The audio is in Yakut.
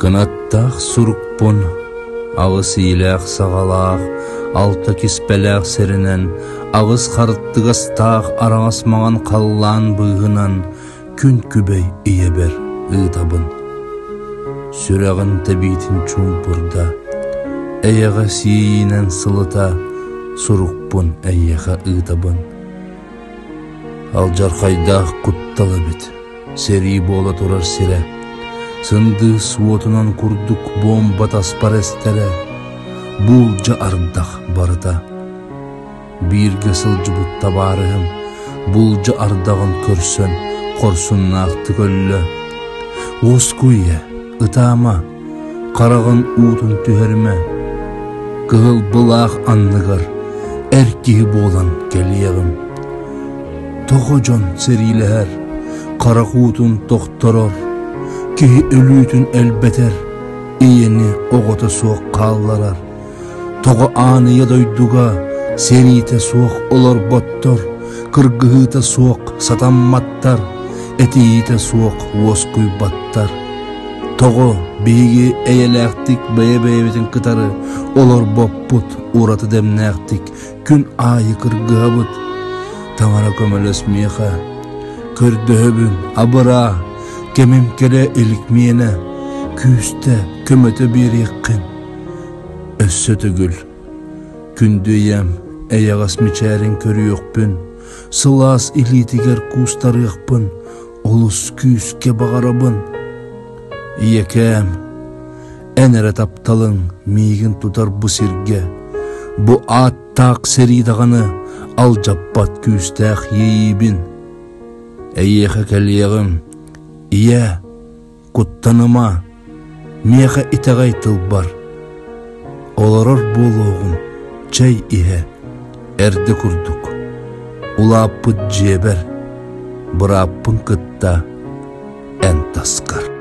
Кынаттаах сурукпун аҕыс иилээх-саҕалаах, алта киспэлээх сиринэн, аҕыс хартыгастаах араҥас маҥан халлаан быыһынан күн күбэй ийэбэр ыытабын. Сүрэҕин тэбиитин чуумпурда, эйэҕэ сиэйиинэн сылыта сурукпун эйиэхэ ыытабын. Алдьархайдаах куттал эбит, сэрии буола турар сирэ, сындыыс уотунан курдук буомба таспар эстэрэ, буулдьа ардах барыта. Бииргэ сылдьыбыт табаарыһым булдьа ардаҕын көрсөн хорсуннаахтык өллө. Уоскуй ийэ, ытаама, хараҕын уутун түһэримэ. Кыһыл былаах анныгар эр киһи буолан кэлиэҕим. Тоҕо дьон сэриилэһэр, харах уутун тохторор, киһи өлүүтүн элбэтэр, ийэни оҕото суох хаалларар. Тоҕо аан ийэ дойдуга сэриитэ суох олорботтор, кыргыһыыта суох сатамматтар, этиһиитэ суох уоскуйбаттар. Тоҕо биһиги эйэлээхтик бэйэ-бэйэбитин кытары олорбоппут, ураты дэмнээхтик күн аайы кыргыһабыт. Таҥара көмөлөс миэхэ, көрдөһөбүн, абыраа, кэмим кэлэ илик миэнэ, күүстэ көмөтө биэриэххин. Өссө төгүл күндү ийэм эйэҕэс мичээрин көрүөхпүн, сылаас илиитигэр куустарыахпын олус күүскэ баҕарабын. Ийэкээм, эн эрэ тапталыҥ миигин тутар бу сиргэ, бу ааттаах сэрии даҕаны алдьаппат күүстээх иэйиибин. Эйиэхэ кэлиэҕим, ийээ, Куттаныма, миэхэ итэҕэй тылбар, олорор буолуоҕум чэй иһэ, эрдэ курдук, улааппыт дьиэбэр, бырааппын кытта эн таскар.